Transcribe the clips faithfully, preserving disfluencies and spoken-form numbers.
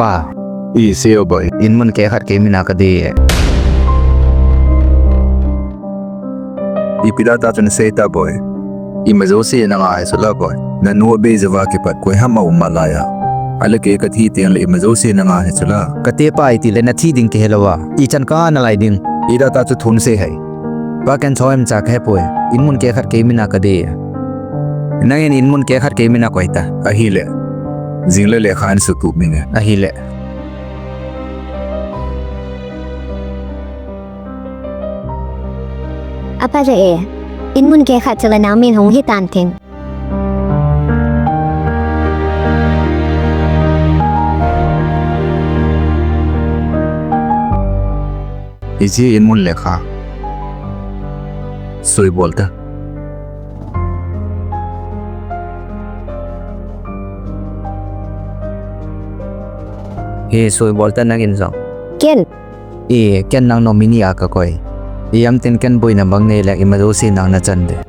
Pa. I seiyo boi. Inmun kehkhat kei mina kadei e. Ipi dia ta chu nasei ta boi. Ima jouse nanga hi chula boi. Nanu abei jouva kipat koi ham aum malai a. Ahile kei kathi tengle ima jouse nanga hi chula. Kate pa iti le nathi ding kihe louva. Ichan kanga nalai ding. Ida ta chu thu nasei hai. Pa ken choimacha kahe poi. Inmun kehkhat kei mina kadei e. Nangin inmun kehkhat kei mina koi ta. Ahile. Jing le lekha hin sutup inge. Ahile. Apa le e. Inmun kehkhat chule nang min hung hi tan thing. Hiche inmun lekha. Soi bol ta. Hi soi bol ta nangin jong. Ken. I, ken nang nominee a kakoi. Ijemtin ken boina bang neile ima jouse nang nachan ding.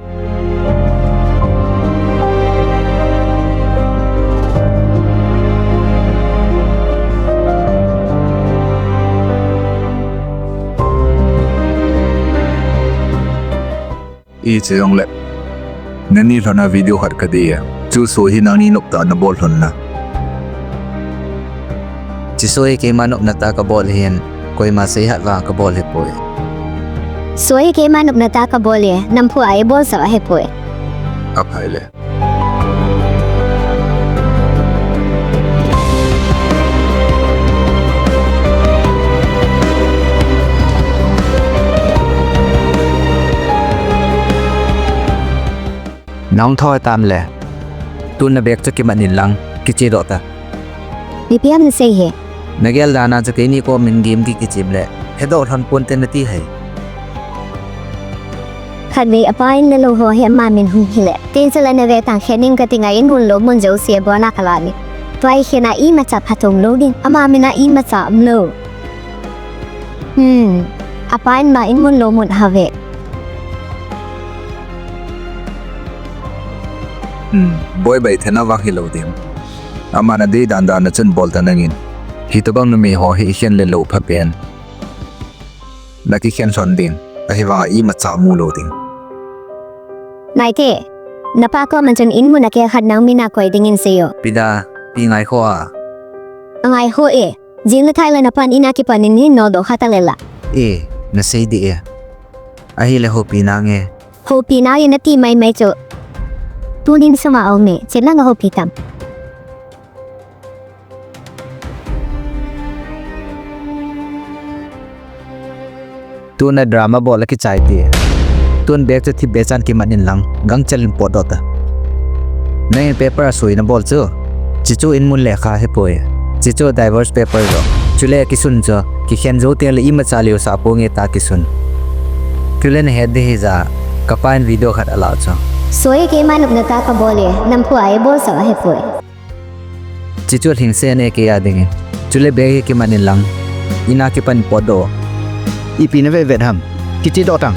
Ichi jongle. Nani lhona video khat kadei e. Chu soi hi nangni noptah a nabol lhon na. Chi soi keima nopna tah a kabol ahin, koima seihat vang kabol ahipoi. Soi keima nopna tah a kabol e, namphu a eibol sa ahipoi. Aphai le. Nang thoi tam le. Tun na bag chu kiman in lang, kiche doh ta. Ipi ham nasei hi. Nagel dan a chu keini kom in game ki kichem le. Hedoh lhon ponte nati hai. Khatvei apa in nalou ho hi ama min hung hile. Tin chala nave tang khen ning kati ngai in mun lou mun jouse abona kala ni. Tua hi khen a imacha phatong lou ding. Ama min a imacha umlou. Hmm. Apa in ma in mun lou mun have. Hmm. Boi bai thena vang hilou ding. Ama nadei dan dan a chun bol ta nangin. Hitobang numei ho hi ikhen le lou phapen. Nakikhen lhon ding. Ahivang a imacha mu lou ding. Naite. Napa koma chun in mun a kehkhat nang min a koi dingin seiyo. Ipi dia, ipi ngaikhoh a. Angaikhoh e. Jing le thai le napan in a kipan in hin nodoh kha ta le la. E, nasei dih e. Ahile houpi nange. Houpi nange nati maimai chu. Tunin suma aume, chenlang a houpi tam. Tun a drama bol a kichai ti. Tun bag chu thipbeh chan kiman in lang, gangchel in potdoh ta. Nangin paper a soi nabol chu. Chichu in mun lekha hipoi. Chichu divorce paper jo. Chule kisun chu. Kikhen jou teng le imacha leo sa ponge ta kisun. Chule nahet ding hija. Kapa in video khat ala chu. Soi keima nopna tah a kabol e, namphu a eibol sa ahipoi. Chichu lhingse ne kei a dingin. Chule bag hi kiman in lang. In a kipan potdoh. Ipi nave vet ham. Kiche doh tang.